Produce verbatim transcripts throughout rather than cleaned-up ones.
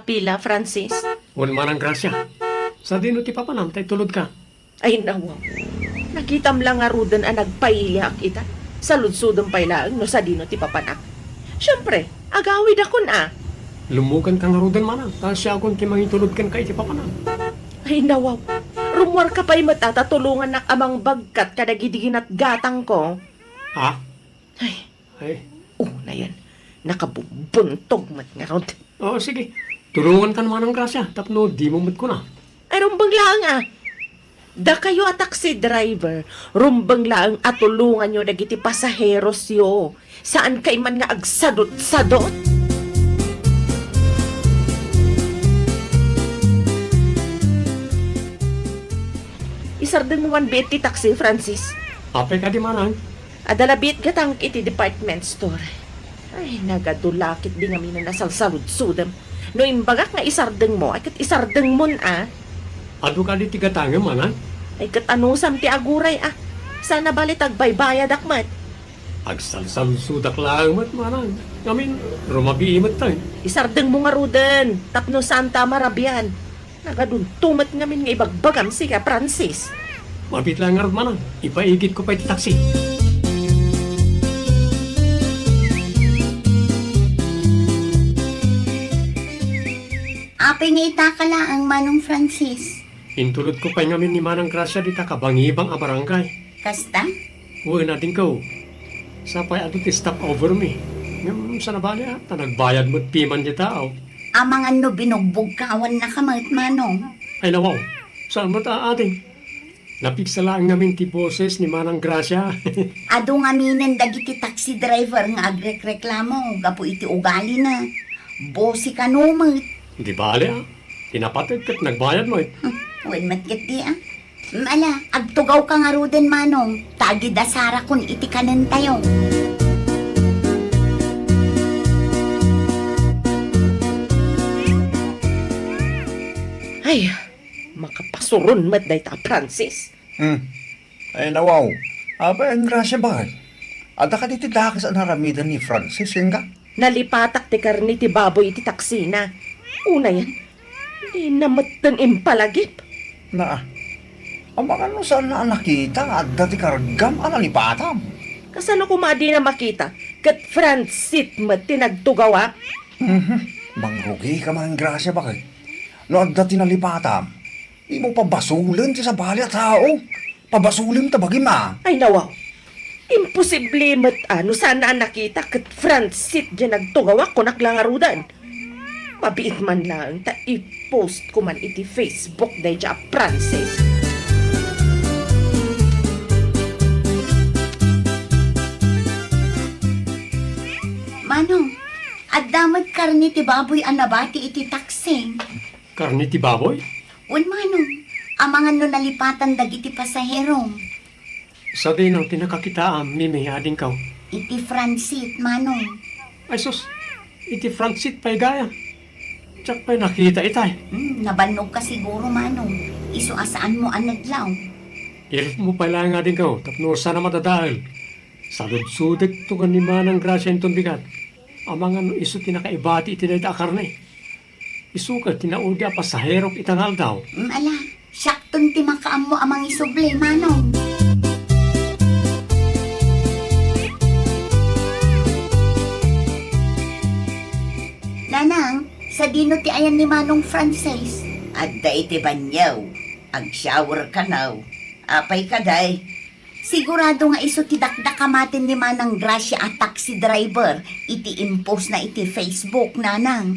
Pila, Francis? Wen, Manang Gracia. Sadino ti papanam ta itulodka? Ay, nawaw. Nakitam la ngaruden a nagpailiak ita. Saludsodem pay laeng no sadino ti papanam. Siempre, agawidakon a. Lummuganka ngaruden, Manang, ta siakon ti mangitulod kenka iti papanam. Ay, nawaw. Rummuarka pay met a ta tulongannak a mangbagkat kadagidi ginatgatangko. Ha? Ay. Ay. Unayen, nakabubuntog met ngarud. O, sige. Tulongankan, Manang Gracia, tapno dimo met kuna. Ay, rumbeng laeng a. Dakayo a taxi driver, rumbeng laeng a tulonganyo dagiti pasaherosyo. Saan kay man nga agsadot-sadot. Isardengmo man biit ti taxi, Francis. Apay kadi, Manang? Adda la biit gatangek iti department store. Ay, nagadu la ketdi ngamin a nasalsaludsodem. No imbagak nga isardengmo, ay ket isardengmon a. Adu kadi ti gatangem, Manang? Ay ket anusam ti aguray a. Saan a bale ta agbaybayadak met. Agsalsaludsodak laeng met, Manang. Ngamin, rumabii metten. Isardengmo ngaruden, tapno saanta a marabian. Nagadunto met ngamin nga ibagbagam sika, Francis. Mabiit laeng ngarud, Manang. Ipaigidko pay ti taksi. Apay nga itaka laeng, Manong Francis? Intulodko pay ngamin ni Manang Gracia dita kabangibang a barangay. Kasta? Wen, adingko. Sapay adu ti stop over mi. Ngem saan a bale a, ta nagbayad met piman ti tao. Amangan no binugbogka awan nakamet, Manong. Ay, nawaw. Saan met a, ading? Napigsa laeng ngamin ti boses ni Manang Gracia. Adu ngaminen dagiti taxi driver nga agrekreklamo gapu iti ugalina. Bose kano met. Di bale, a. Ti napateg ket nagbayad met. Hmm, wen met ketdi, a. Ala, agtugawka ngaruden, Manong, ta agidasarakon iti kanentayo. Ay, makapasuron met dayta a Francis. Hmm. Ay, nawaw. Apay, Engracia, bakit? Adda kadi ti dakes a naramiden ni Francis, inka? Nalipatak ti karne ti baboy iti taksina. Unayen, dina metten impalagip. Naa. Amangan no saan a nakita nga adda ti kargam a nalipatam. Kasano koma a dina makita? Ket Francis met ti nagtugawak? Mhm. Mangrugika man, Gracia, bakit? No adda ti nalipatam, dimo pabasolen ti sabali a tao. Pabasolem ta bagim a. Ay, nawaw. Imposible met a no saan a nakita ket Francis diay nagtugawak, kunak la ngaruden. Mabiit man laeng ta i-post ko man iti Facebook daydiay a Francis. Manong, adda met karne ti baboy a nabati iti taksing. Karne ti baboy? Wen, Manong, amangan no nalipatan dagiti pasaherom. Sadino ti nakakitaam, Mimi, adingko? Iti Francis, Manong. Ay sus, iti Francis pay gayam. Diak pay nakita itay. Hmm, nabannogka siguro, Manong. Isu a saanmo a nadlaw. Iritmo pay laeng, adingko, tapno saan a madadael. Saludsodekto ken ni Manang Gracia inton bigat. Amangan no isu ti nakaibati iti dayta a karne. Isu ket ti naudi a pasaherok ita nga aldaw. Mm, ala, siakton ti makaammo a mangisubli, Manong. Nanang, sadino ti ayan ni Manong Francis? Adda iti banio. Ag-shower kano. Apay kadi? Sigurado nga isu ti dakdakamaten ni Manang Gracia a taxi driver iti impost na iti Facebook, Nanang.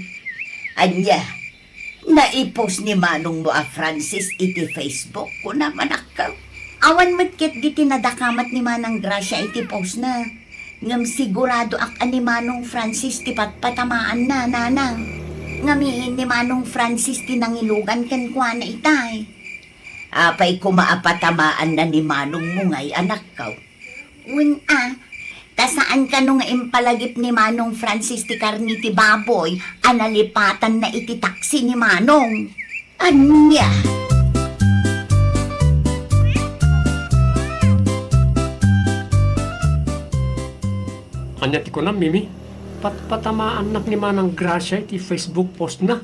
Ania? Naipost ni manongmo a Francis iti Facebook, kuna manakkaw? Awan met ketdi ti nadakamat ni Manang Gracia iti post na. Ngem siguradoak a ni Manong Francis ti patpatamaanna, Nanang. Ngamin ni Manong Francis ti nangilugan kenkuana itay. Apay koma a patamaanna ni manongmo ngay, anakko? Wen a, ta saan kano nga impalagip ni Manong Francis ti karne ti baboy a nalipatanna iti taksi ni Manong? Ania? Ania ti kunam, Mimi? Patpatamaannak ni Manang Gracia iti Facebook post na.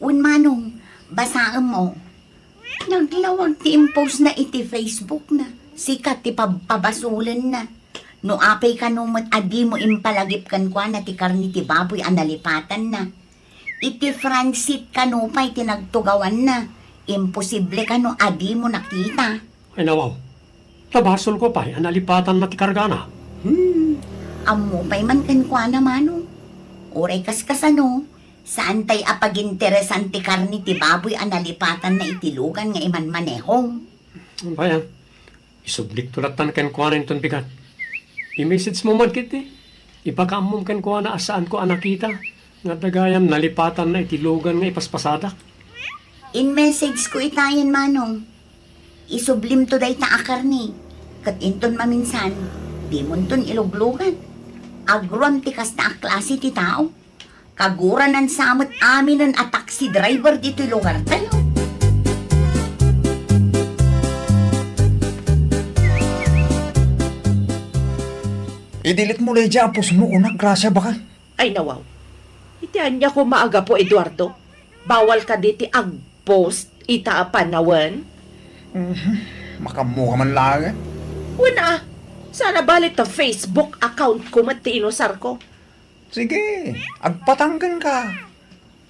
Wen, manong, basaem mo. Naglawag ti impost na iti Facebook na. Sika ti pab-, pabasolen na. No apay kano met a dimo impalagip kenkuana ti karne ti baboy a nalipatan na. Iti Francit kano pay ti nagtugawan na. Imposible kano a dimo nakita. Ay, nawaw. Nabasolko pay a nalipatan na ti kargana. Hmm, ammo pay man kenkuana, manong. Uray kaskasano, saan tay a paginteresan ti karne ti baboy a nalipatan na iti lugan nga imanmanehom. Bayan, isublikto lattan kenkuana inton bigat. I-message mo man ketdi. Ibagammon kenkuana a saanko a nakita nga adda gayam nalipatan na iti lugan nga ipaspasadak. In-message ko itayen, manong. Isublimto dayta a karne. Ket inton maminsan, dimonton iluglugan. Agruam ti kasta a klase ti tao. Kaguranan sa met aminen a taxi driver ditoy lugartayo. Idilit mo, Lydia, a post mo, kunak, Gracia, baka? Ay, nawaw. Iti ania koma a gapu, Eduardo? Bawal kadi ti ag-post ita a panawen? Mhm. Makammo ka man laeng. Wen a, saan a bale ta Facebook account ko met ti inusarko. Sige, agpatangken ka.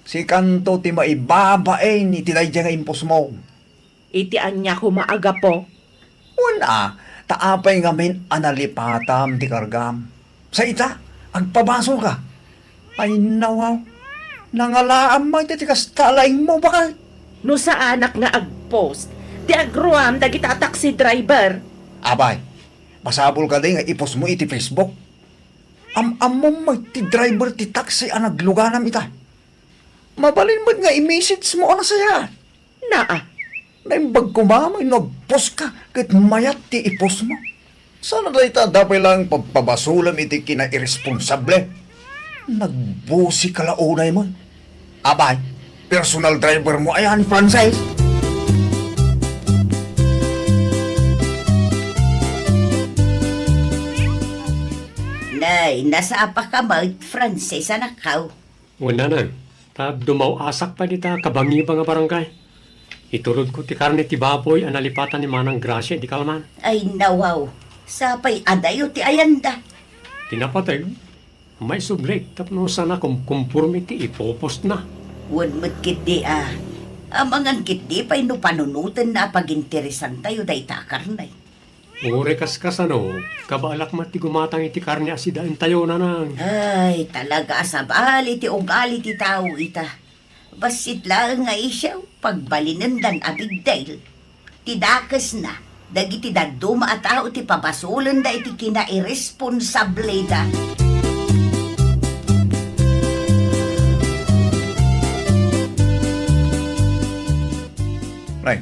Sikanto ti maibabain iti daydiay nga impost mo. Iti ania koma a gapu? Wen a, ta apay ngamin a nalipatam ti kargam? Sa ita, agpabasolka. Ay, nawaw. Nangalaam man iti kasta a laingmo, bakay. No saanak nga ag-post, ti agruam dagita a taxi driver. Abay, masapul kadi nga i-post mo iti Facebook. Am-ammom met ti driver ti taxi a nagluganam ita. Mabalin met nga i-message mo a nasayaat. Naa. Naimbag koma no agpost ka ket mayat ti i-post mo. Saan a dayta adda pay laeng pagpabasolem iti kinairesponsable? Nagbusi ka la unay man. Abay, personal driver mo aya ni Frances? Nay, nasapa ka met, Frances, anakkaw? Wen, nanang, ta dumaw-asak pay dita kabangibang a barangay. Iturodko ti karne ti baboy a nalipatan ni Manang Gracia idi kalman. Ay, nawaw. Sapay adayo ti ayanda. Ti napateg, maisublik tapno saan a kumkumporme ti ipopostna. Wen met ketdi a. Amangan ketdi pay no panunotenna a paginteresantayo dayta a karne. Uray kaskasano, kabaelak met ti gumatang iti karne a sidaentayo, nanang. Ay, talaga a sabali ti ugali ti tao ita. Bassit laeng nga isu, pagbalinendan a bigdel. Ti dakesna, dagiti dadduma a tao ti pabasolenda iti kinairesponsableda. Nay,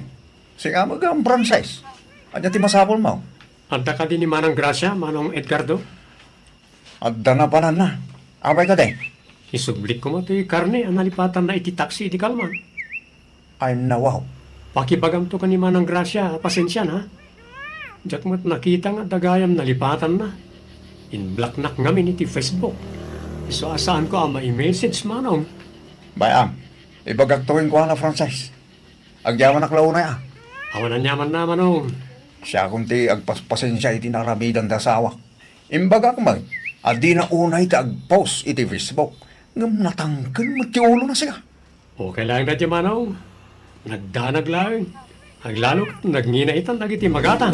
sika met gayam, Frances. Ania ti masapulmo? Adda kadi ni Manang Gracia, Manong Edgardo? Adda napananna. Apay kadi? Isublik koma toy karne a nalipatanna iti taksi idi kalman. Ay, nawaw. Pakibagamto ken ni Manang Gracia a pasensian, ha? Diak met nakita nga adda gayam nalipatanna. Inblocknak ngamin iti Facebook. Isu a saanko a mai-message, Manong. Bay-am, ibagakto kenkuana, Frances. Agyamanak la unay, a. Awan aniamanna, Manong. Siakon ti agpaspasensia iti naaramidan ti asawak. Imbagak met a dina unay ti agpost iti Facebook, ngem natangken met ti ulona sika. Okay laeng daydiay, Manong. Nagdanag laeng. Aglalo ket nagngina itan dagiti magatang.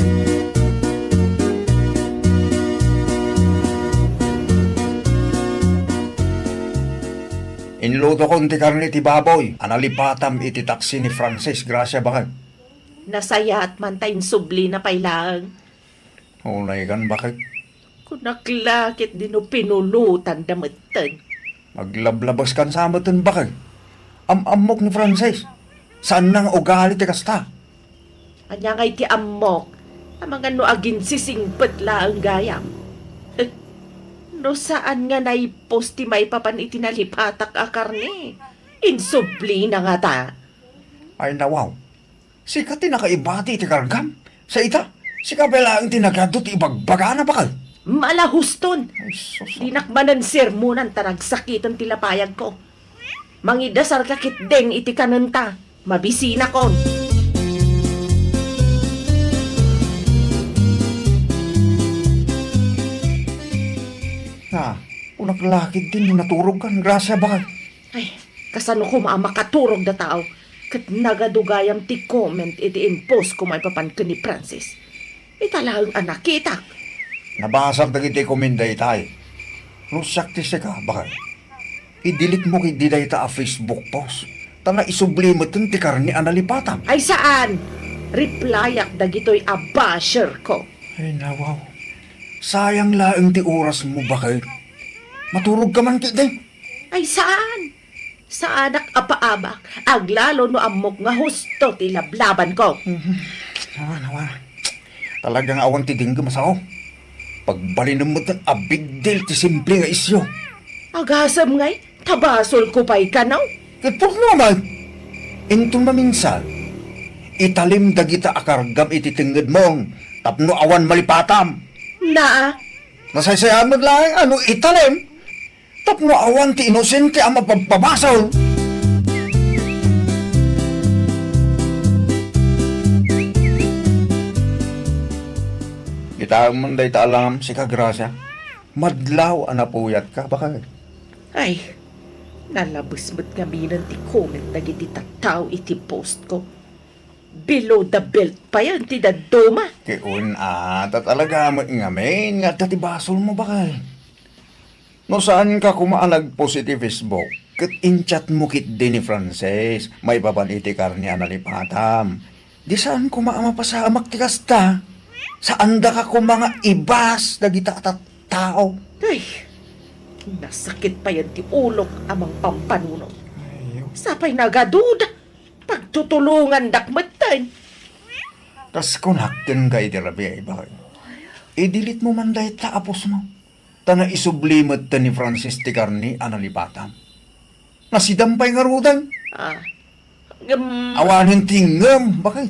Inlutokon ti karne ti baboy a nalipatam iti taksi ni Frances, Gracia, baket. Nasayaat man ta insublina pay laeng. Unaykan, baket. Kunak la ketdi no pinulotanda metten. Aglablabeskan sa metten, baket. Am-ammok ni Frances. Saanna nga ugali ti kasta. Ania ngay ti ammok? Amangan no aginsisingpet laeng gayam. Eh, no saan nga naipost ti maipapan iti nalipatak a karne, insublina ngata. Ay, nawaw. Sika ti nakaibati iti kargam. Sa ita, sika pay laeng ti nagyadto ti ibagbagana, baket. Malahuston! Ay, sus. Dinak manen sermonan ta nagsakiten ti lapayagko. Mangidasarka ketdin iti kanenta. Mabisinakon. Ah, kunak la ketdin no naturogkan, Gracia, bakay. Ay, kasano koma a makaturog data tao? Ket nagadu gayam ti comment iti in-post ko maipapan ken ni Francis. Ita laeng a nakitak. Nabasak dagiti comment daytay. No siak ti sika, bakay. I-delete mo ketdi dayta a Facebook post. Ta naisubli metten ti karne a nalipatam. Ay saan! Replyak dagitoy a basher ko. Ay, nawaw. Sayang laeng ti oras mo, bakay. Maturog ka man ketdi. Ay saan! Saanak a paabak, aglalo no ammok nga husto ti lablaban ko. Mhm. Awan, awan. Talaga nga awan ti denggem a sao. Pagbalinem met a big deal ti simple nga isyu. Agasem ngay, ta basol ko pay kano? Ket pudno met. Inton maminsan, italem dagita a kargam iti tengngedmo tapno awan malipatam. Naa. Nasaysayaan met laeng a no italem, tapno awan ti inosente a mapagpabasol. Kitaem man dayta alam, sika, Gracia. Madlaw a napuyatka, bakay. Ay, nalabes met ngaminen ti comment dagiti tattao iti post ko. Below the belt payen ti dadduma. Ti un-a, ta talaga met ngamin nga adda ti basolmo, bakay. No saanka koma a nag-post iti Facebook, ket in-chat mo ketdi ni Francis maipapan iti karne a nalipatam, di saan koma a mapasamak ti kasta. Saandaka koma nga ibas dagita a tattao. Ay, nasakit payen ti ulok a mangpampanunot. Ay, oh. Sapay nagaduda, pagtutulongandak metten. Kas kunak kenka iti rabii, bakay. I-delete mo man dayta a post mo. Ta naisubli metten ni Francis ti karne a nalipatam. Nasidam pay ngaruden. Ah. Ngem awanen ti ngem, bakay.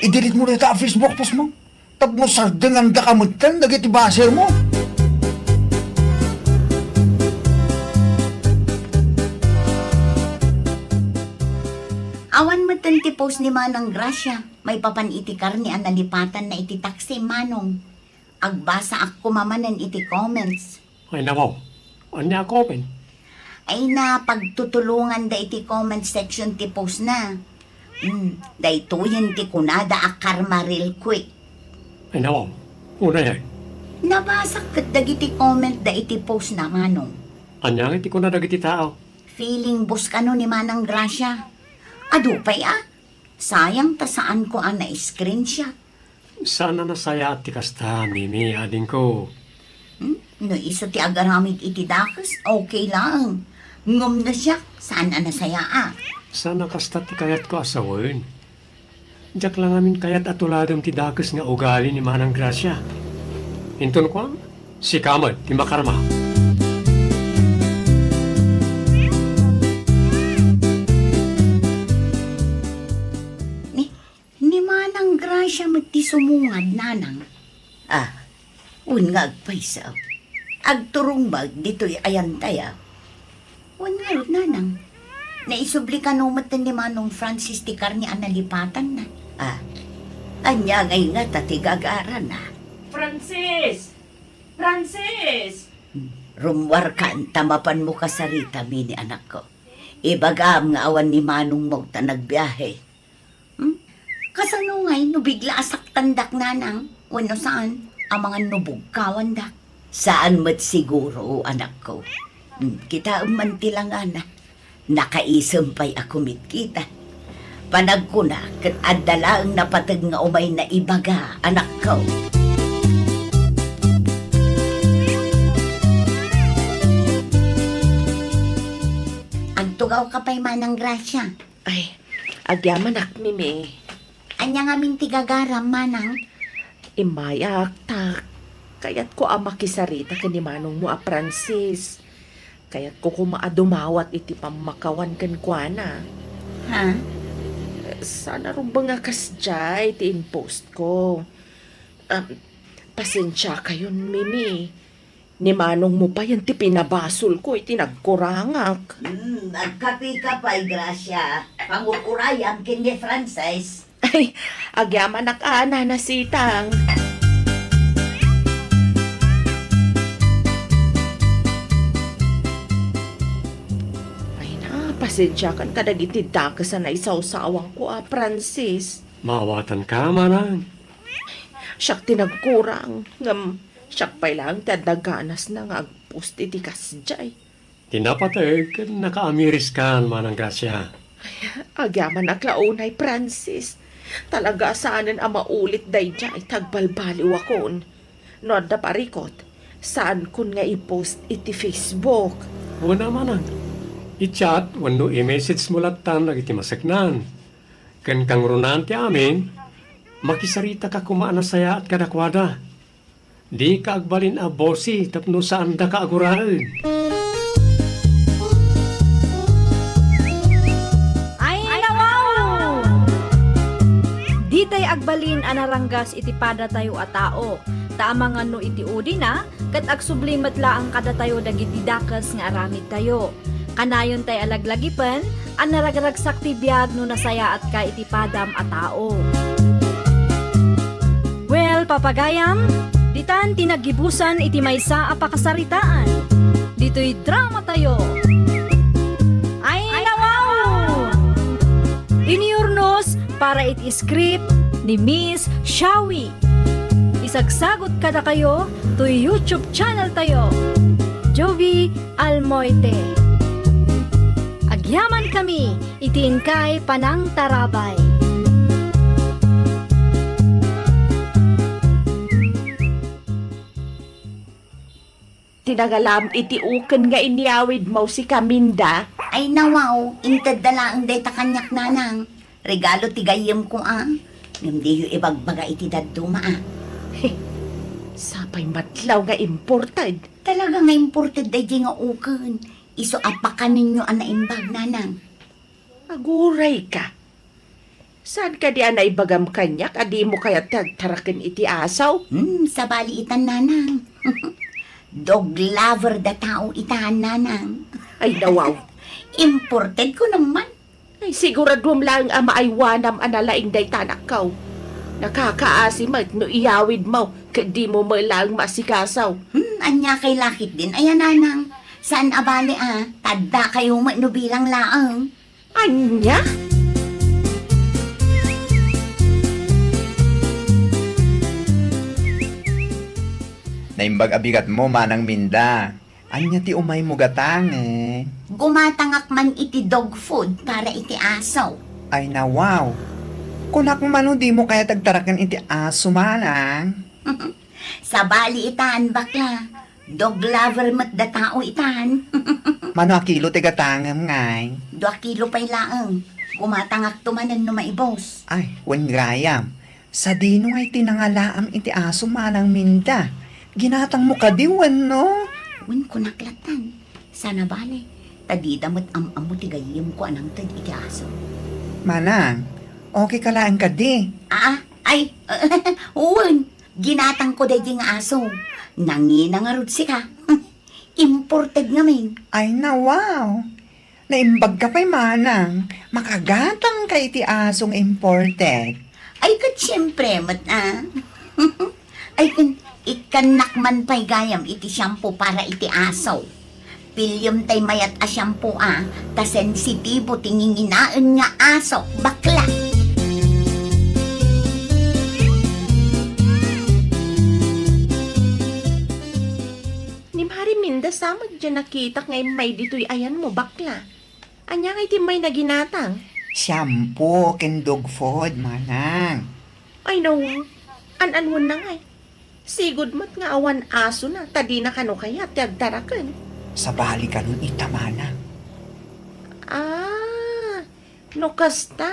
I-delete mo dayta a Facebook post mo. Tapno sardengandaka metten dagiti basher mo. Awan metten ti post ni Manang Gracia maipapan iti karne a nalipatanna iti taksi, Manong. Agbasaak koma manen iti comments. Ay, nawaw. Ania a comment? Ay, napagtutulonganda iti comment section ti postna. Hmm, daytoyen ti kunada a karma real quick. Ay, nawaw. Unayen. Nabasak ket dagiti comment da iti postna, Manong. Ania nga ti kuna dagiti tao? Feeling boss kano ni Manang Gracia. Adu pay a. Sayang ta saanko a na-screenshot. Saan a nasayaat ti kasta, Mimi, adingko. Hmm? No isu ti agaramid iti dakes, okay laeng. Ngem no siak, saan a nasayaat. Saan a kasta ti kayatko a sawen. Diak la ngamin kayat a tuladem ti dakes nga ugali ni Manang Gracia. Inton kuan, sika met ti makarma. Ni, ni Manang Gracia met ti sumungad, Nanang. Ah, wen nga agpayso. Agturong met ditoy ayantay a. Wen ngarud, Nanang. Naisubli kano met ni Manong Francis ti karne a nalipatanna. Ah, ania ngay ngata ti gagarana? Francis! Francis! Hmm, rummuarkan ta mapanmo kasarita, Mimi, anakko. Ibagam nga awan ni manongmo ta nagbiahe. Hmm? Kasano ngay no bigla a saktandak, Nanang? Wenno saan? Amangan no bugkawandak? Saan met siguro, anakko. Hmm, kitaem man ti langana. Nakaisem pay a kumitkita. Panagkuna, ket adda laeng napateg nga umayna ibaga, anakko. Agtugawka pay, Manang Gracia. Ay, agyamanak, Mimi. Ania ngamin ti gagaram, Manang? Immayak, ta kayatko a makisarita ken ni manongmo a Francis. Kayatko koma a dumawat iti pammakawan kenkuana. Ha? Saan a rumbeng a kasdiay ti in-post ko. Um, pasensiakayon, Mimi. Ni manongmo payen ti pinabasolko iti nagkurangak. Hmm, agkapika pay, Gracia. Pangur-urayam ken ni Frances. Ay, agyamanak a, Nana Sitang. Ay na, pasensiakan kadagiti dakes a naisawsawangko a, Francis. Maawatanka, manang. Siak ti nagkurang, ngem siak pay laeng ti adda ganasna nga agpost iti kasdiay. Ti napateg ken nakaamiriskan, Manang Gracia. Agyamanak la unay, Francis. Talaga a saanen a maulit daydiay ta agbalbaliwakon. No adda parikut, saankon nga i-post iti Facebook. Wen a, manang. I-chat wenno i-message mo lattan dagiti maseknan. Ken kangrunaan ti amin, makisaritaka koma a nasayaat kadakuada. Dika agbalin a bossy tapno saandaka a guraen. Ay, nawaw! Ditay agbalin a naranggas iti padatayo a tao, ta amangan no iti udina, ket agsubli met laeng kadatayo dagiti dakes nga aramidtayo. Kanayon tay a laglagipen a naragragsak ti biag no nasayaatka iti padam a tao. Well, papagayam, ditan ti naggibusan iti maysa a pakasaritaan. Ditoy drama tayo. Ay, nawaw! Inyurnos para iti script ni Miss Shawi. Isagsagot kadakayo toy YouTube channel tayo, Jovi Almoite. Agyaman kami iti inkay panangtarabay. Ti nangalaam iti uken nga inyawidmo, sika, Minda? Ay, nawaw, intedda laeng dayta kaniak, nanang. Regalo ti gayyemko, a. Ngem diyo ibagbaga iti dadduma, a. Sapay matlaw nga imported. Talaga nga imported daydiay nga uken. Isu a pakanenyo a naimbag, nanang. Aguray ka. Saan kadi a naibagam kaniak a dimo kayat ti agtaraken iti aso? Hmm, sabali itan, nanang. Dog lover da tao itan, nanang. Ay, nawaw. Imported ko naman. Ay, siguraduam laeng a maaywanam a nalaing dayta, anakko. Nakakaasi met no iyawidmo ket dimo met laeng maasikaso. Hmm, ania kay lakit din aya, nanang. Saan a bale a, ta addakayo met no bilang laeng. Ania? Naimbag a bigatmo, Manang Minda. Ania ti umaymo gatangen? Gumatangak man iti dog food para iti aso. Ay, nawaw. Kunak man no dimo kayat agtaraken iti aso, manang. Sabali itan, bakla. Dog lover met da tao itan. Mano a kilo ti gatangem, ngay? Dua kilo pay laeng. Gumatangakto manen no maibus. Ay, wen gayam. Sadino ngay ti nangalaam iti aso, Manang Minda? Ginatangmo kadi wenno? Wen, kunak lattan. Saan a bale. Ta dida met am-ammo ti gayyemko a nangted iti aso. Manang, okay ka laeng kadi? Aa, ay, wen. Ginatangko daydi nga aso. Nangina ngarud sika. Imported ngamin. Ay, nawaw. Naimbagka pay, manang. Makagatangka iti aso nga imported. Ay, ket siempre met, a. Ay, ken, ikkannak man pay gayam iti shampoo para iti aso. Piliem tay mayat a shampoo, a, ta sensitibo ti nginginaen nga aso, bakla. Ni Mari Minda, sa met diay nakitak nga immay ditoy ayanmo, bakla. Ania ngay ti immay na ginatang? Shampoo ken dog food, manang. Ay, nawaw. An-anonna ngay. Sigud met nga awan asona, ta dina kano kayat ti agtaraken. Sabali kanon ita, manang. Ah, no kasta,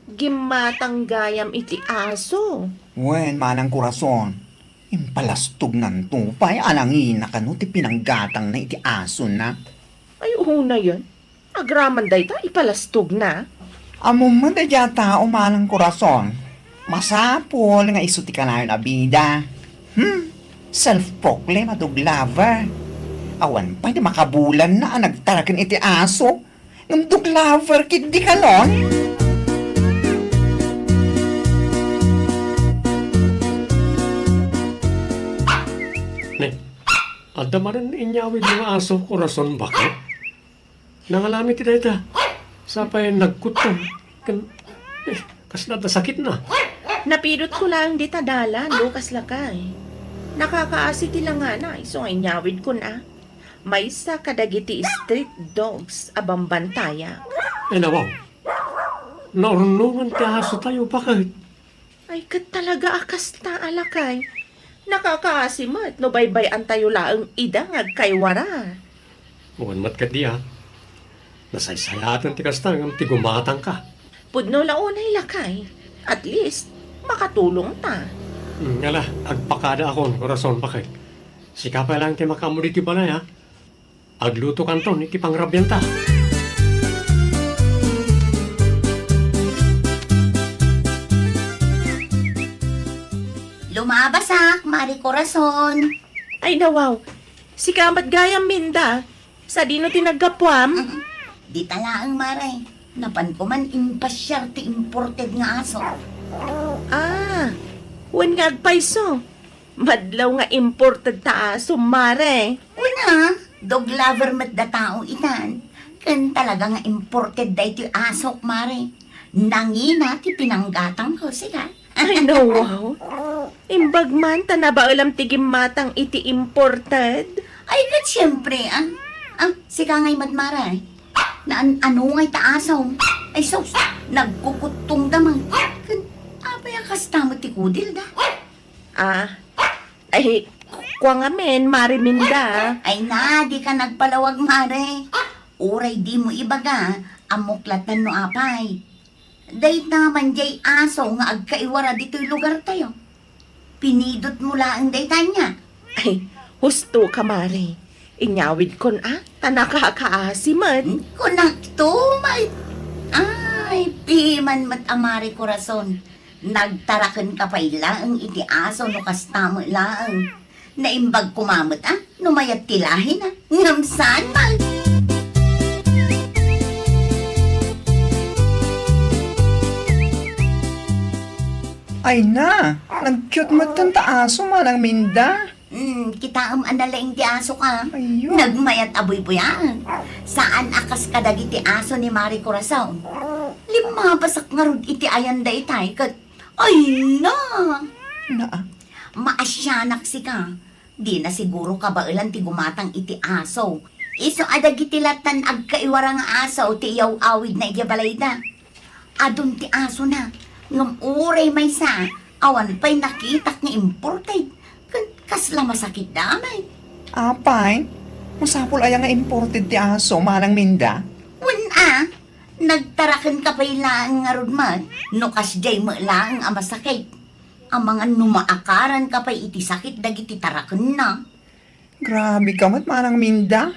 gimmatang gayam iti aso. Wen, manang korason, impalastognanto pay a nangina kano ti pinanggatangna iti asona. Ay, unayen. Agraman dayta, ipalastogna. Ammom met daydiay a tao, manang korason. Masapul nga isu ti kanayon a bida. Hmm? Self-proclaim a dog lover. Awan pay ti makabulanna a nagtaraken iti aso. Ngem dog lover ketdi kanon? Ne, adda manen inyawidmo nga aso, Corazon, baket? Nangalami ti dayta. Sapay nagkutton. Ken, eh, kasla adda sakitna. Napidotko laeng dita dalan, Lucas, lakay. Nakakaasi ti langana, isu nga inyawidkon a. Maysa kadagiti street dogs a bambantayak. Ay, nawaw. Naurnongan ti asotayo, baket? Ay, ket talaga a kasta a lakay. Nakakaasi met no baybay-antayo laeng ida nga agkaiwara. Wen met ketdi a. Nasaysayaaten ti kasta ngem ti gumatangka. Pudno la unay lakay. At least, makatulongta. Hmm, ala, agpakadaakon, Corazon, baket. Sika pay laeng ti makaammo ditoy balay, a. Aglutokanton iti pangrabianta. Lumabasak, Mari Corazon. Ay, nawaw. Sika met gayam, Minda. Sadino ti naggapuam? Mm. Dita laeng, Mare. Napanko man impasiar ti imported nga aso. Ah, wen nga agpayso. Madlaw nga imported ta aso, Mare. Wen a, dog lover met da tao itan. Ken talaga nga imported daytoy asok, Mare. Nangina ti pinanggatangko, sika. Ay, nawaw. Imbag man ta nabaelam ti gimmatang iti imported. Ay, ket siempre, ah. Ah, sika ngay met, Mare. Naan-ano ngay ta aso? Ay, sus, nagkukuttong da man. Ken, apay a kasta met ti kudil da? Ah, ay, kua ngamin, Mare Minda. Ay na, dika nagpalawag, Mare. Uray dimo ibaga, ammok latta no apay. Dayta man diay aso nga agkaiwara ditoy lugartayo. Pinidotmo laeng dayta ania? Ay, husto ka, Mare. Inyawidkon a, ta nakakaasi met. Hmm, kunakto, may, ay, piman met a Mare Corazon. Nagtarakenka pay laeng iti aso no kasta met laeng. Naimbag koma met a no mayat ti lahina. Ngem saan man. Ay na, nag-cute met ta aso, Manang Minda. Hmm, kitaem a nalaing ti asoka. Ayun. Nagmayat a buybuyaen. Saan a kas kadagiti aso ni Mari Corazon. Limmabasak ngarud iti ayan daytay ket, ay na! Naa. Maasianak sika. Dina siguro kabaelan ti gumatang iti aso. Isu a dagiti lattan agkaiwara nga aso ti iyaw-awidna idiay balayda. Adun ti asona, ngem uray maysa, awan pay nakitak nga imported. Ken kasla masakit da amay. Apay, masapul aya nga imported ti aso, Manang Minda? Wen a, nagtarakenka pay laeng ngarud met, no kasdiay met laeng a masakit. Amangan no maakaranka pay iti sakit dagiti tarakenna. Grabe ka met, Manang Minda.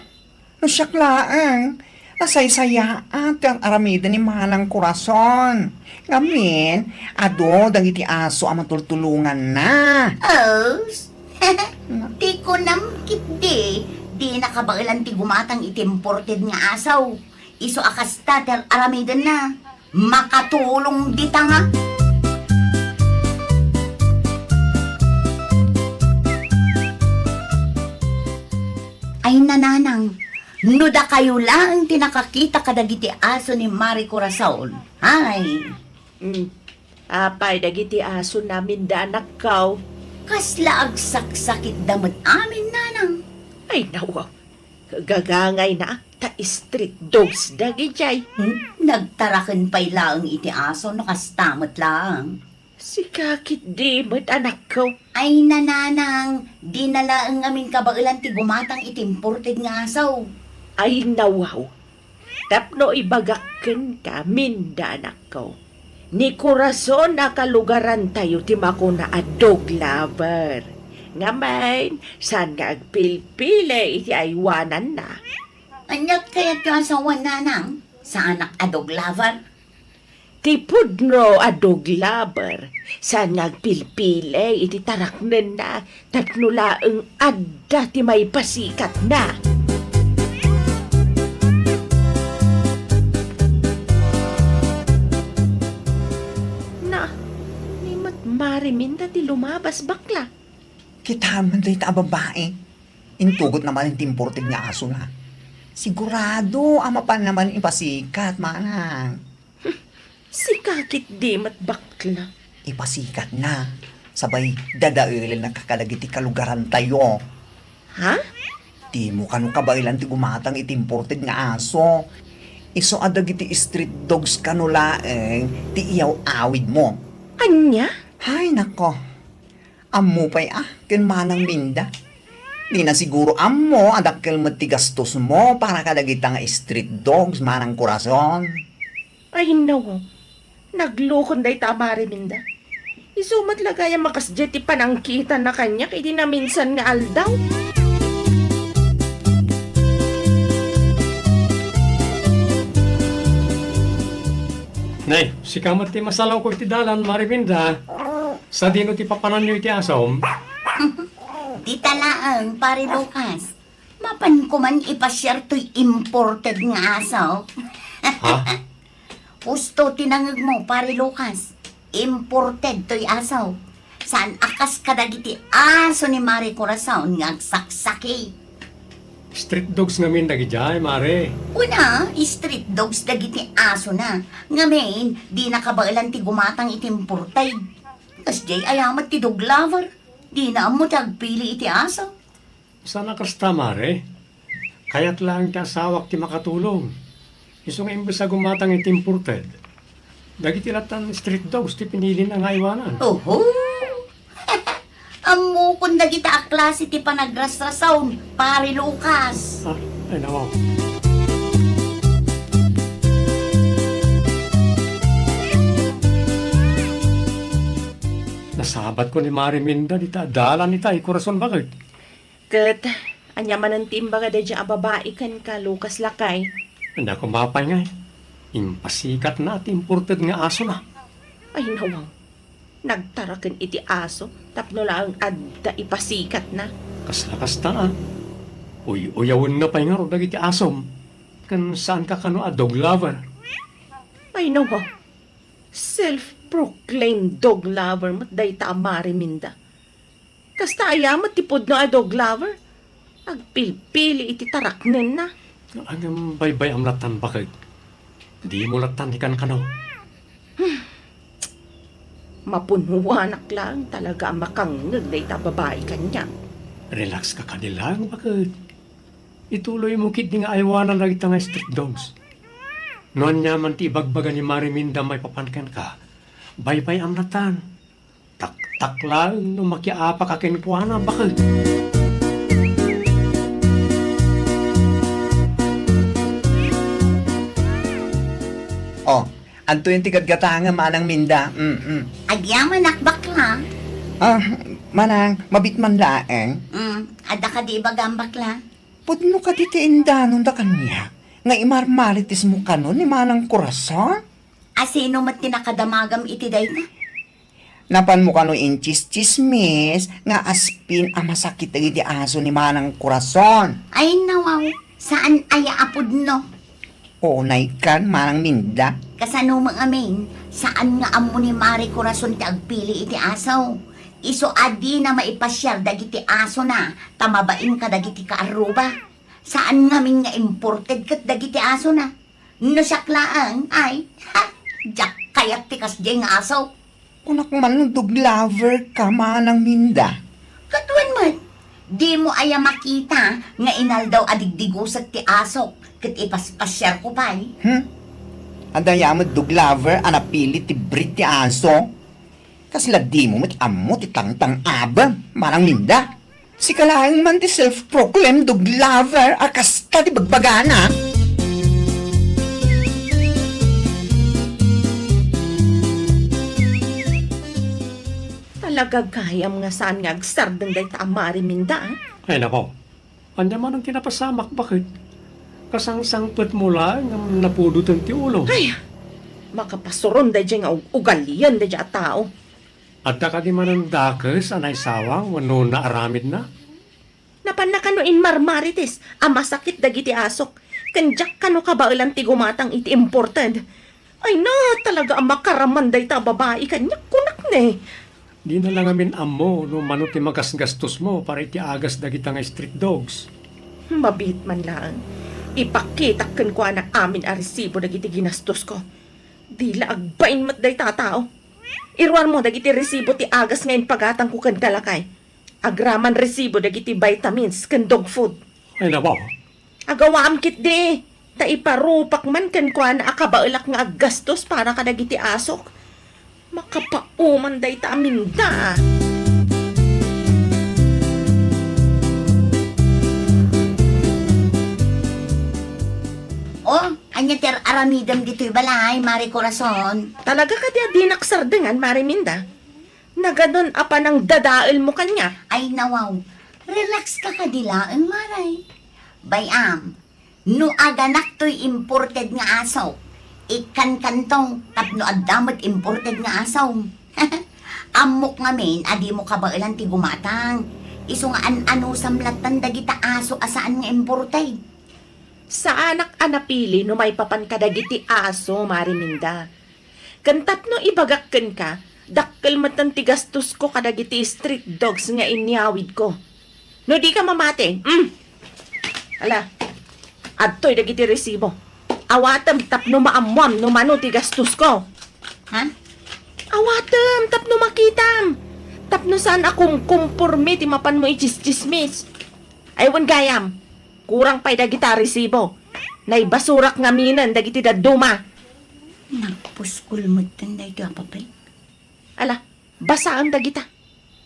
No siak laeng, nasaysayaat ti ar-aramiden ni Manang Corazon. Ngamin, adu dagiti aso a matultulonganna. Os? Ti kunam ketdi, dina kabaelan ti gumatang iti imported nga aso. Isu a kasta ti ar-aramidenna. Makatulong dita nga. Ay, nanang, no dakayo laeng ti nakakita kadagiti aso ni Mari Corazon. Ay. Mm. Apay dagiti aso namin da anakkaw? Kasla agsaksakit da met amin, nanang. Ay, nawa. Gagangayna, ta street dogs dagijay. Hmm? Nagtaraken pay laeng iti aso no kasta met laeng. Sika ketdi met anakko. Ay, nanang, dina laeng ngamin kabaelan ti gumatang iti imported nga aso. Ay, nawaw. Tapno ibagak kenka, Minda, anakko. Ni Corazon a kalugarantayo ti makuna a dog lover. Ngamin, saan nga agpilpili iti aywananna? Aniat kayat ti asawan, nanang? Saanak a dog lover? Ti pudno a dog lover, saan nga agpilpili iti taraknenna tapno laeng adda ti maipasikatna. Na, ni met Mare Minda ti lumabas, bakla. Kitaem man dayta a babai. Intugotna man ti imported nga asona. Sigurado a mapanna man ipasikat, manang. Sika ketdi met, bakla. Ipasikatna. Sabay dadaelenna kadagiti kalugarantayo. Ha? Dimo kano kabaelan ti gumatang iti imported nga aso. Isu a dagiti street dogs kano laeng ti iyaw-awidmo. Ania? Hay, nako. Ammo pay a, ken Manang Minda. Dina siguro ammo a dakkel met ti gastosmo para kadagita nga street dogs, Manang Corazon. Ay, nawaw. Naglukon dayta a Mare Minda. Isu met la gayam a kasdiay ti panangkitanna kaniak idi naminsan nga aldaw. Nay, sika met ti masalawko iti dalan, Mare Minda. Sadino ti papananyo iti asom? Dita laeng, Pare Lucas. Mapanko man ipasiar toy imported nga aso. Ha? Husto ti nangegmo, Pare Lucas. Imported toy aso. Saan a kas kadagiti aso ni Mare Corazon nga agsaksakit. Street dogs ngamin dagidiay, Mare. Una, street dogs dagiti asona. Ngamin, dina kabaelan ti gumatang iti imported. Kasdiay aya met ti dog lover. Dina ammo ti agpili iti aso. Saan a kasta, Mare. Kayat laeng ti asawak ti makatulong. Isu nga imbes a gumatang iti imported, dagiti lattan street dogs ti pinilina nga aywanan. Oho! Ammokon dagita a klase ti panagrasrasaon, Pare Lucas. Ah, ay, nawaw. Nasabatko ni Mare Minda dita dalan ita, ay, Corazon, baket. Ket, ania manen ti imbaga daydiay a babai kenka, Lucas, lakay? Ania koma pay ngay, impasikatna ti imported nga asona. Ay, nawaw. Nagtaraken iti aso tapno laeng adda ipasikatna. Kasla kasta, a. Uy-uyawenna pay ngarud dagiti asom. Ken saanka kano a dog lover. Ay, nawaw. Self-proclaimed dog lover met dayta a Mare Minda. Kasta aya met ti pudno a dog lover? Agpilpili iti taraknenna. Ngem baybay-am lattan, baket. Dimo lattan ikankanaw. Hmm. Mapunuanak laeng talaga a makangngeg dayta a babai kaniak. Relax ka kadi laeng, baket. Ituloymo ketdi nga aywanan dagita nga street dogs. No ania man ti ibagbaga ni Mare Minda maipapan kenka, baybay-am lattan. Taktak laeng no makiapak a kenkuana, baket. Oh, adtoyen ti gatgatangem, Manang Minda. Mm, mm. Agyamanak, bakla. Ah, Manang, mabit man laeng. Mm, adda kadi ibagam, bakla? Pudno kadi ti indanonda kaniak nga imarmarites mo kano ni Manang Corazon? A, sino met ti nakadamagam iti dayta? Napanmo kano intsistsismis nga aspin a masakit dagiti aso ni Manang Corazon. Ay, nawaw, saan aya a pudno? Unay kan, Manang Minda. Kasano met ngamin, saan nga ammo ni Mare Corazon ti agpili iti aso. Isu a dina maipasiar dagiti asona ta mabain kadagiti kaarruba. Saan ngamin nga imported ket dagiti asona. No siak laeng, ay, ha, diak kayat ti kasdiay nga aso. Kunak man no dog lover ka, Manang Minda. Ket wen met, dimo aya makita nga inaldaw a digdigusek ti asok ket ipaspasiarko pay? Hmm? Adda aya met dog lover a napili ti breed ti aso? Kasla dimo met ammo ti tangtang-abem, Manang Minda. Sika laeng man ti self-proclaimed dog lover a kasta ti bagbagana. Talaga gayam nga saan nga agsardeng dayta a Mare Minda, a? Ay, nako. Ania man ti napasamak, baket? Kasangsangpetmo laeng ngem napudoten ti ulo. Ay, Makapasuron daydiay nga ug-, ugalian daydiay a tao. Adda kadi manen dakes a naisawang wenno naaramidna? Napanna kano inmarmarites a masakit dagiti asok, ken diak kano kabaelan ti gumatang iti imported. Ay na, talaga a makaraman dayta a babai kaniak, kunak ne. Dina la ngamin ammo no mano ti magasgastosmo para iti agas dagita nga street dogs. Mabiit man laeng. Ipakitak kenkuana amin a resibo dagiti ginastosko. Di la agbain met dayta a tao. Iruarmo dagiti resibo ti agas nga impagatangko ken ta lakay. Agraman resibo dagiti vitamins ken dog food. Ay, nawaw. Agawaam ketdi, ta iparupak man kenkuana a kabaelak nga aggastos para kadagiti asok. Makapauman dayta aminda. Oh, ania ti ar-aramidem ditoy balay, Mare Corazon? Talaga kadi a dinak sardengan, Mare Minda? Naganon a panangdadaelmo kaniak? Ay, nawaw. Relax ka kadi laeng, Mare. Bay-am, no aganak toy imported nga aso, ikkankanto tapno adda met imported nga aso. Ammok ngamin a dimo kabaelan ti gumatang. Isu nga an-anusam lattan dagita aso a saan nga imported. Saanak a napili no maipapan kadagiti aso, Mare Minda. Ken tapno ibagak kenka, dakkel metten ti gastosko kadagiti street dogs nga inyawidko. No dika mamati, mm. Ala, adtoy dagiti resibo. Awatem tapno maammuam no mano ti gastosko. Ha? Awatem tapno makitam. Tapno saan a kumkumporme ti mapanmo itsistsismis. Ay, wen gayam. Kurang pay dagita a resibo. Naibasurak ngaminen dagiti dadduma. Nagpuskol metten daytoy a papel. Ala, basaem dagita.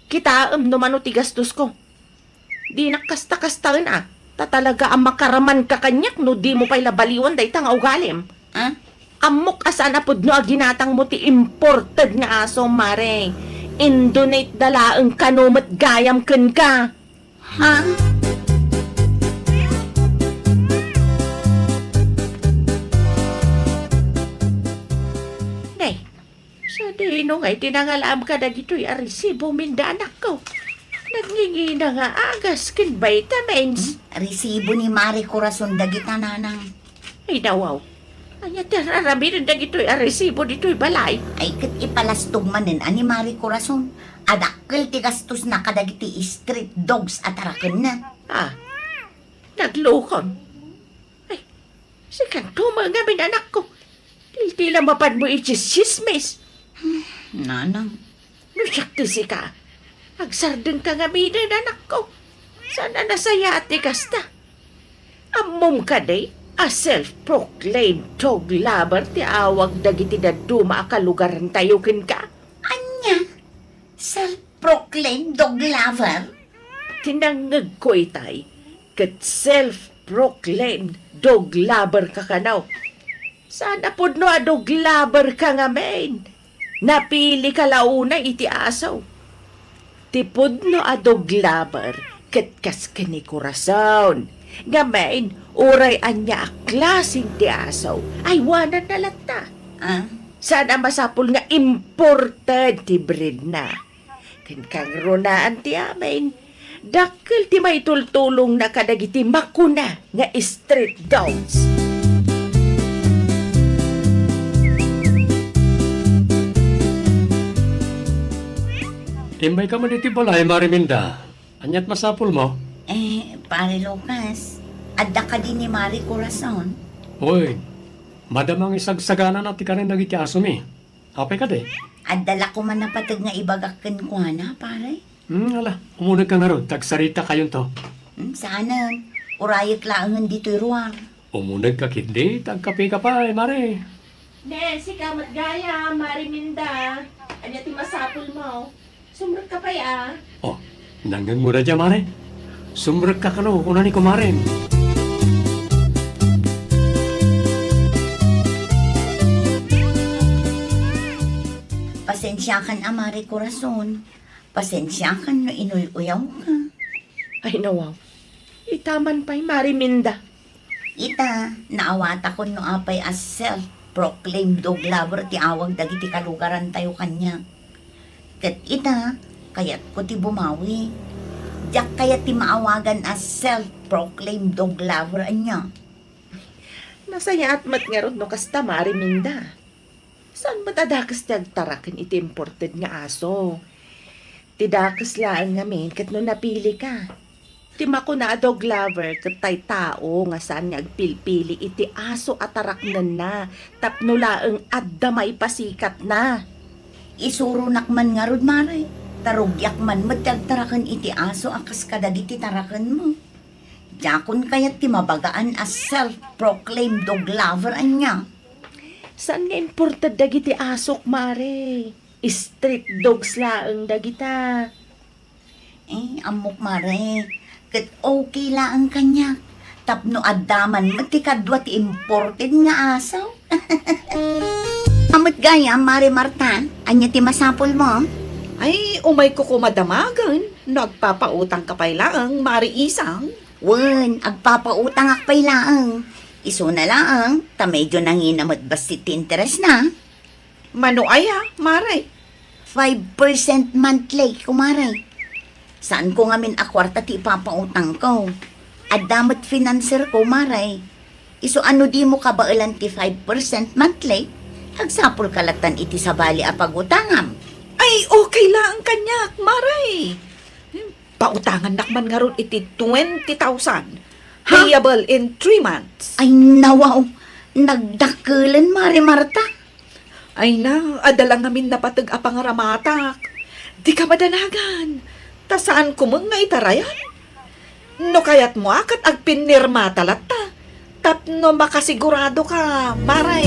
Kitaem no mano ti gastosko. Dinak kasta-kastaen a, ta talaga a makaramanka kaniak no dimo pay la baliwan dayta nga ugalim. Ah? Ammok a saan a pudno a ginatangmo ti imported nga aso, Mare. Indonate da laeng kano met gayam kenka. Ha? Nay, sadino ngay ti nangalaam kadagitoy a resibo, Minda, anakko? Nagngingina nga agas ken vitamins. Hmm? Resibo ni Mare Corazon dagita, nanang. Ay, nawaw. Ania ti ar-aramiden dagitoy a resibo ditoy balay? Ay, ket ipalastog manen a ni Mare Corazon a dakkel ti gastosna kadagiti street dogs a tarakenna. Ah, naglukon. Ay, sikanto met ngamin, anakko. Ti la mapanmo itsistsismis. Hmm, nanang. No siak ti sika, agsardengka ngaminen, anakko. Saan a nasayaat ti kasta. Ammom kadi a self-proclaimed dog lover ti awag dagiti dadduma a kalugarantayo kenka? Ania? Self-proclaimed dog lover? Ti nangngegko itay, ket self-proclaimed dog lover ka kano. Saan a pudno a dog lover ka ngamin. Napili ka la unay iti aso. Ti pudno a dog lover ket kas ken ni Corazon. Ngamin, uray ania a klaseng ti aso, aywananna latta. Ah? Saan a masapul nga imported ti breedna. Ken kangrunaan ti amin, dakkel ti maitultulongna kadagiti makuna nga street dogs. Imbayka man iti balay, Mare Minda. Ania't masapulmo? Eh, Pare Lucas, adda kadi ni Mare Corazon? Uy, madama nga isagsaganana ti kanen dagiti asomi. Apay kadi? Adda la koma napateg nga ibagak kenkuana, pare? Hmm, ala, umunegka ngarud, ta agsaritakayon to. Hmm, saanen. Urayek laengen ditoy ruar. Umunegka ketdi, ta agkapeka pay, mare. Ne, sika met gayam, Mare Minda. Ania ti masapulmo? Sumrekka pay, a. Oh, nangngegmo dayta, mare? Sumrekka kano, kuna ni kumarem. Pasensiakan a, Mare Corazon. Pasensiakan no inuy-uyawka. Ay, nawaw. Ita man pay, Mare Minda. Ita, naawatakon no apay a self self-proclaimed dog lover ti awag dagiti kalugarantayo kaniak. Ket ita, kayatko ti bumawi. Diak kayat ti maawagan a self-proclaimed dog lover ania. Nasayaat met ngarud no kasta, Mare Minda. Saan met a dakes ti agtaraken iti imported nga aso? Ti dakes laeng ngamin ket no napilika. Ti makuna a dog lover ket tattao nga saan nga agpilpili iti aso a taraknenna tapno laeng adda maipasikatna. Isuronak man ngarud, Mare, ta rugiak man met ti agtaraken iti aso a kas kadagiti tarakenmo. Diakon kayat ti mabagaan a self-proclaimed dog lover ania. Saan nga imported dagiti asok, Mare? Street dogs laeng dagita. Eh, ammok, Mare. Ket okay laeng kaniak. Tapno adda man met ti kadua ti imported nga aso. Amet gayam, Mare Marta, ania ti masapulmo? Ay, umayko koma damagen no agpapautangka pay laeng, Mare Isang. Wen, agpapautangak pay laeng. Isuna laeng, ta medyo nangina met bassit ti interesna. Mano aya, Mare? Five percent monthly, kumare. Saanko ngamin a kuarta ti ipapautangko. Adda met financerko, Mare. Isu a no dimo kabaelan ti five percent monthly, agsapulka lattan iti sabali a pagutangam. Ay, okay laeng kaniak, Mare. Pautangannak man ngarud iti twenty thousand, ha? Payable in three months. Ay, nawaw. Nagdakkelen, Mare Marta. Ay na, adda la ngamin napateg a pangaramatak. Dika madanagan. Ta saanko met nga itarayan. No kayatmo a ket agpinirmata latta. Tapno makasigurado ka, Mare.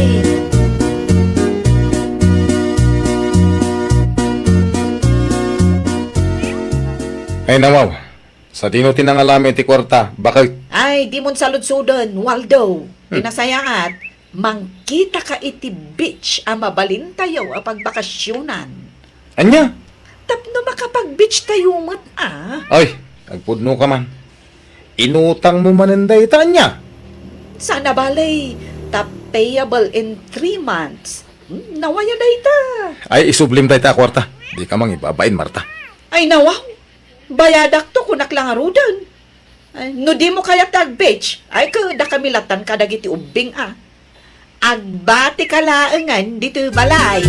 Ay, nawaw. Sadino ti nangalami ti kuarta, baket? Ay, dimon saludsoden, Waldo. Hmm. Ti nasayaat, mangkitaka iti beach a mabalintayo a pagbakasionan. Ania? Tapno makapag-beach tayo met, a. Ay, agpudno ka man. Inutang mo manen dayta, ania? Sana balay, ta payable in three months. Hmm, nawaya dayta. Ay, isublim dayta a kuarta. Di ka mangibabain, Marta. Ay, nawaw. Bayadakto, kunak la ngaruden. Ay, no dimo kayat ti ag-beach, ay, ket dakami lattan kadagiti ubbing, a. Agbatika laengen ditoy balay.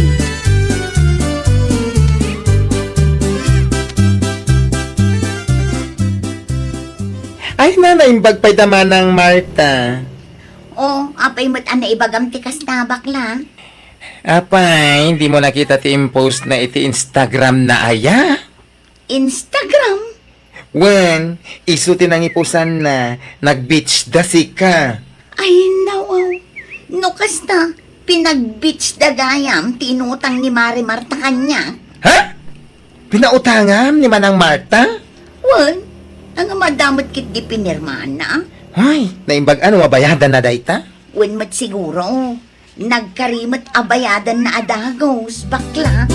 Ay, na, naimbag pay da Manang Marta. O, apay met a naibagam ti kasta, bakla? Apay, dimo nakita ti impost na iti Instagram na aya? Instagram? Wen, isu ti nangipusanna, nag-beach da sika. Ay, nawaw. No kasta, pinag-beach da gayam ti inutang ni Mare Marta kaniak. Ha? Pinautangam ni Manang Marta? Wen, ania met ketdi pinirmana? Ay, naimbag a no mabayadan na dayta? Wen met siguro. Nagkari met a bayadanna a dagus, bakla.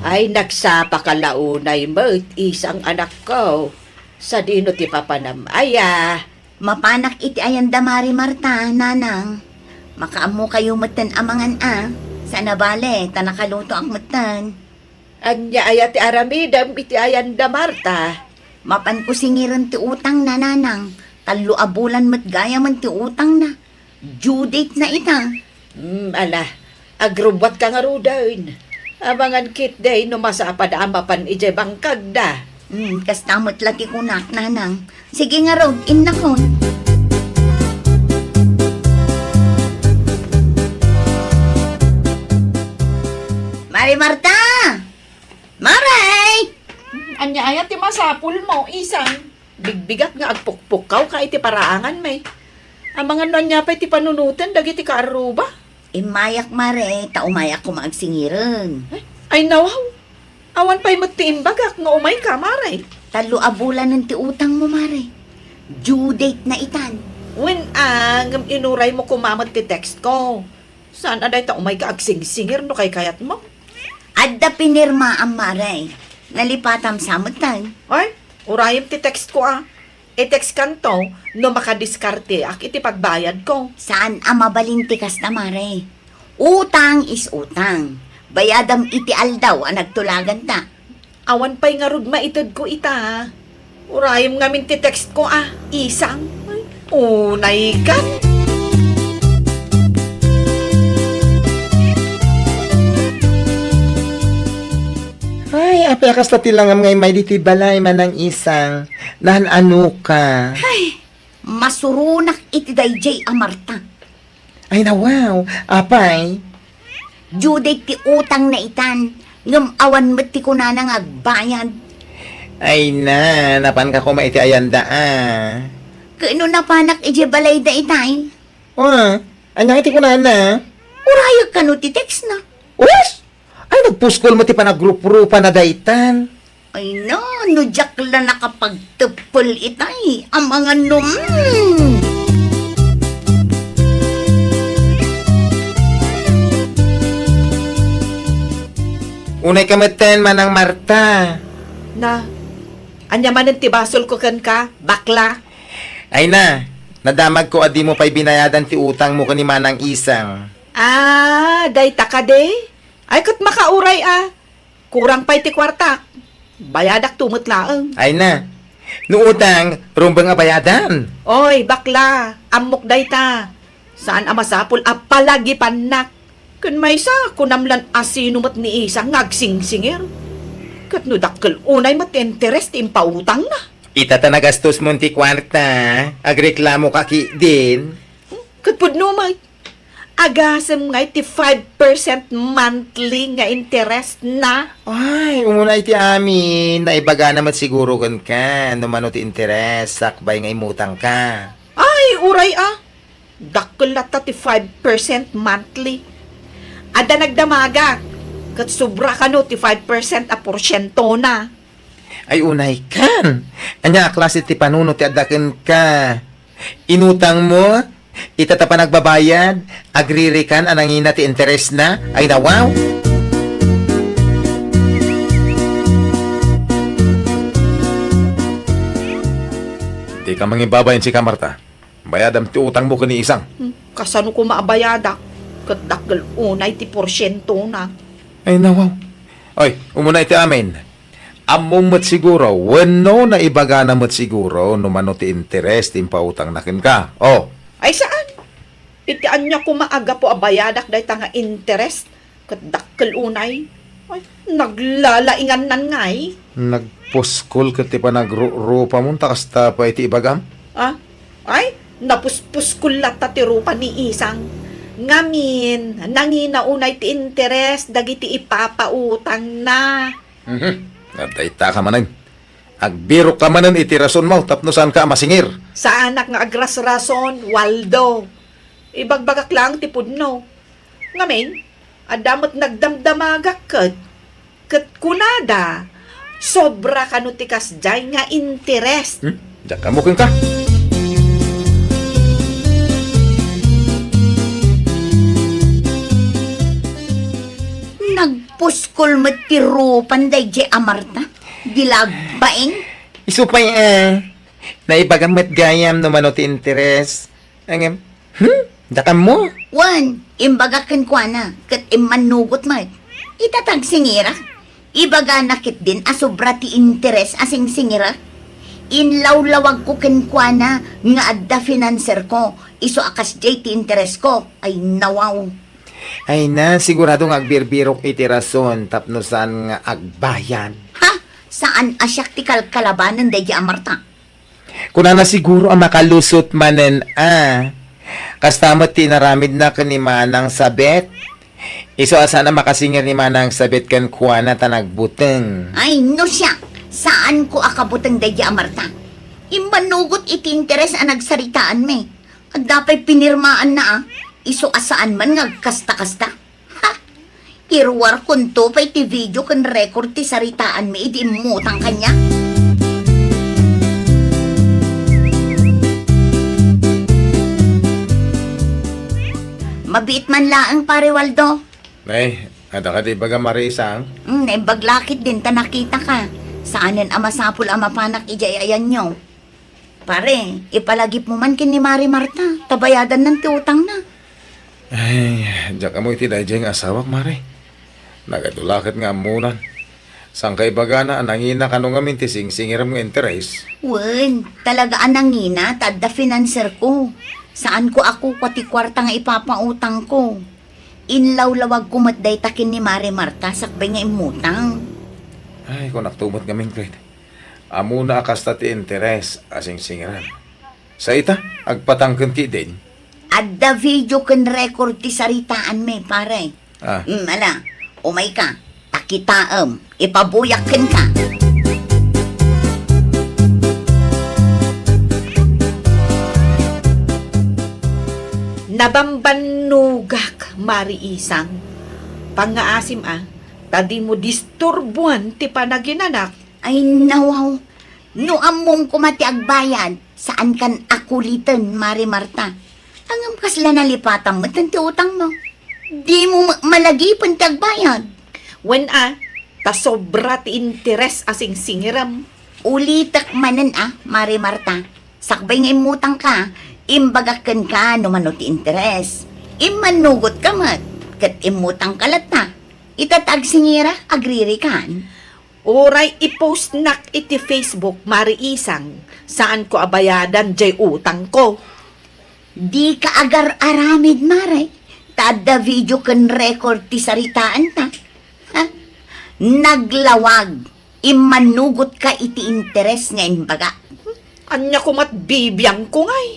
Ay, nagsapaka la unay met, isang anakko. Sadino ti papanam aya? Mapanak iti ayan da Mare Marta, nanang. Makaammokayo metten a mangan a. Saan a bale, ta nakalutoak metten. Ania aya ti aramidem iti ayan da Marta? Mapanko singiren ti utangna, nanang. Tallo a bulan met gayamen ti utangna. Due date na ita. Hmm, ala, agrubbuatka ngaruden. Amangan ketdi no masapad a mapan idiay bangkagda. Hmm, kasta met la ti kunak, nanang. Sige ngarud, innakon. Mare Marta! Mare! Ania aya ti masapulmo, isang? Bigbigak nga agpukpukkawka iti paraanganmi. Amangan no ania pay ti panunoten dagiti kaarruba? Immayak, Mare, ta umayak koma agsingiren. Ay, ay, nawaw. Awan pay met ti imbagak nga umayka, Mare. Tallo a bulanen ti utangmo, Mare. Due date na itan. Wen a, ngem inuraymo koma met ti text ko. Saan a dayta umayka agsingsingir no kaykayatmo? Adda pinirmaam, Mare. Nalipatam sa metten. Ay, Urayem ti text ko a. I-text kanto no makadiskarteak iti pagbayadko. Saan a mabalin ti kasta, mare. Utang is utang. Bayadam iti aldaw a nagtulaganta. Awan pay ngarud maitedko ita. Urayem ngamin ti text ko a, Isang. Ay, unay kan. Ay, apay a kasta ti langam nga immay ditoy balay, Manang Isang. Naan-ano ka? Ay, masuronak iti daydiay a Marta. Ay, nawaw. Apay? Due date ti utangna itan, ngem awan met ti kunana nga agbayad. Ay na, napanka koma iti ayanda a. Ket no napanak idiay balayda itay? Ah, ania ti kunana? Urayek kano ti textna. Us! Ay, nagpuskol met ti panagruprupana daytan. Ay na, no diak la nakapagteppel itay, amangan no, mm. Unay ka metten, Manang Marta. Na, ania manen ti basolko kenka, bakla? Ay na, nadamagko a dimo pay binayadan ti utangmo ken ni Manang Isang. Ah, dayta kadi? Ay, ket makauray a. Kurang pay ti kuartak. Bayadakto met laeng. Ay na. No utang, rumbeng a bayadan. Oy, bakla, ammok dayta. Saan a masapul a palagipannak. Ken maysa, kunam lan a sino met ni Isang nga agsingsingir. Ket no dakkel unay met ti interes ti impautangna. Ita ta nagastosmon ti kuarta, agreklamoka ketdin. Hmm, ket pudno met. Agasem ngay ti five percent monthly nga interest na. Ay, umuna iti amin, naibagana met siguro kenka no mano ti interes sakbay nga immutangka. Ay, uray a. Dakkel latta ti five percent monthly. Adda nagdamagak, ket sobra kano ti five percent a porsientona. Ay, unay kan. Ania a klase ti panunot ti adda kenka? Inutangmo, ita ta panagbabayad, agririkan a nangina ti interesna? Ay, nawaw! Dika mangibabain sika, Marta. Bayadam ti utangmo ken ni Isang. Hmm, kasano koma a bayadak? Ket dakkel unay ti porsientona. Ay, nawaw. Oy, umuna iti amin. Ammom met siguro, wenno naibagana met siguro no mano ti interes ti impautangna kenka. Oh. Ay, saan? Iti ania koma a gapu a bayadak dayta nga interes ket dakkel unay? Ay, naglalaingannan ngay. Nagpuskol ket ti panagru-, rupamon ta kasta pay ti ibagam? Ah? Ay, napuspuskol latta ti rupa ni Isang. Ngamin, nangina unay ti interes dagiti ipapautangna. Mhm. Adda ita ka manen. Agbirok ka manen iti rasonmo tapno saanka a masingir. Saanak nga agrasrason, Waldo. Ibagbagak laeng ti pudno. Ngamin, adda met nagdamdamagak ket, ket kunada, sobra kano ti kasdiay nga interes. Hmm? Diak ammo kenka. Nagpuskol met ti rupan daydiay a Marta. Di la agbain. Isu pay, eh. Naibagam met gayam no mano ti interes. Ngem, hmm? Diak ammo? Wen, imbagak kenkuana, ket immannugot met. Ita ta agsingirak. Ibagana ketdin a sobra ti interes a singsingirak. Inlawlawagko kenkuana nga adda financerko, isu a kasdiay ti interesko. Ay, nawaw. Ay na, sigurado nga agbirbirok iti rason tapno saan nga agbayad. Ha? Saan a siak ti kalkalabanen daydiay a Marta? Kunana siguro a makalusot manen a. Kasta met ti inaramidna ken ni Manang Sabet. Isu a saan a makasingir ni Manang Sabet kenkuana ta nagbuteng. Ay, no siak, saanko a kabuteng daydiay a Marta. Immanugot iti interes a nagsaritaanmi. Adda pay pinirmaanna a. Isu a saan man nga agkasta-kasta. Ha! Iruarkonto pay ti video ken record ti saritaanmi idi immutang kaniak. Mabiit man laeng, Pare Waldo. Ay, adda kadi ibaga, Mare Isang? Mm, naimbag la ketdin ta nakitaka. Saanen a masapul a mapanak idiay ayanyo. Pare, ipalagipmo man ken ni Mare Marta, ta bayadannan ti utangna. Ay, diak ammo iti daydiay nga asawak, Mare. Nagadu la ket nga ammonan. Saan ka ibagana a nangina kano ngamin ti singsingirem nga interes? Wen, talaga a nangina ta adda finanserko. Saanko a kukua ti kuarta nga ipapautangko. Inlawlawagko met dayta ken ni Mare Marta sakbay nga immutang. Ay, kunakto met ngamin ket. Ammona a kasta ti interes a singsingirem. Sa ita, agpatangken ti din. Adda video ken record ti saritaanmi, pare. Ah. Mm, ala, umayka, ta kitaem, ipabuyak kenka. Nabambannogak, Mare Isang. Pangngaasim a, ta dimo disturbuan ti panaginanak. Ay, nawaw. No ammom koma ti agbayad, saankan a kuliten, Mare Marta. Ngem kasla nalipatam met ti utangmo. Dimo ma-, malagipen ti agbayad. Wen a, ta sobra ti interes a singsingirem. Ulitek manen a, Mare Marta. Sakbay nga immutangka, imbagak kenka no mano ti interes. Immannugotka met, ket immutangka latta. Ita ta agsingira, agririkan. Uray i-postnak iti Facebook, Mare Isang, saanko a bayadan jay utangko. Dika agar-aramid, Mare, ta adda video ken record ti saritaanta. Ha? Naglawag, immannugotka iti interes nga imbagak. Ania koma't bibiangko ngay?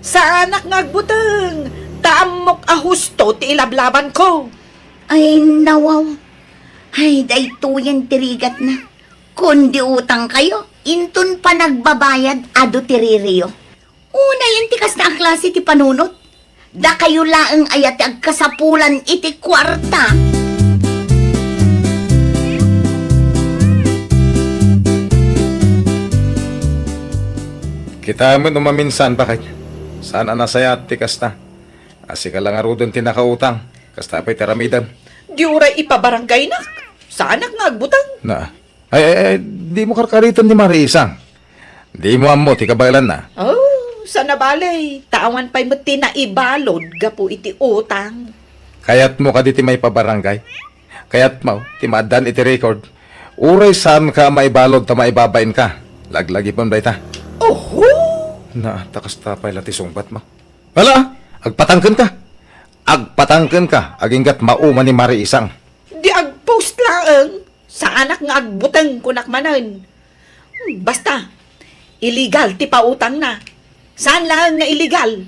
Saanak nga agbuteng, ta ammok a husto ti ilablabanko. Ay, nawaw. Ay, daytoyen ti rigatna. Kundi utangkayo, inton panagbabayad, adu ti ririyo. Unayen ti kasta a klase ti panunot. Dakayo laeng aya ti agkasapulan iti kuarta. Kitaem no maminsan, baket. Saan a nasayaat ti kasta. A sika la ngaruden ti nakautang. Kasta pay ti aramidem. Di uray ipabarangaynak. Saanak nga agbuteng. Na. Ay, ay, ay, dimo karkariten ni Mare Isang. Dimo ammo ti kabaelanna. Oh, sana bale, ta awan pay met ti naibalud gapu iti utang. Kayatmo kadi ti maipabarangay? Kayatmo ti maaddaan iti record? Uray saanka a maibalud ta maibabainka. Laglagipem dayta. Oho! Na, ta kasta pay la ti sungbatmo. Ala, agpatangkenka. Agpatangkenka, agingga't mauma ni Mare Isang. Di agpost laeng. Saanak nga agbuteng, kunak manen. Hmm, basta, illegal ti pautangna. Saan laeng nga illegal?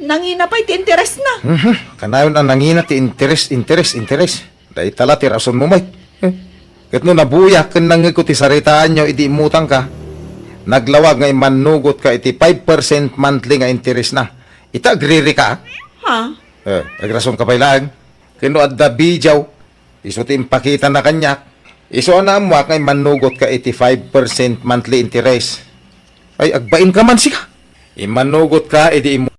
Nangina pay ti interesna. Mhm. Kanayon a nangina ti interes, interes, interes. Dayta la ti rasonmo, Mike. Eh, ket no nabuyak ken nangngegko ti saritaanyo idi immutangka, naglawag nga immannugotka iti five percent monthly nga interesna. Ita, agririka, ah. Ha? Eh, agrasonka pay laeng. Ken no adda video, isu ti impakitana kaniak. Isu a naammoak nga immannugotka iti five percent monthly interest. Ay, agbainka man sika. Immannugotka idi immu-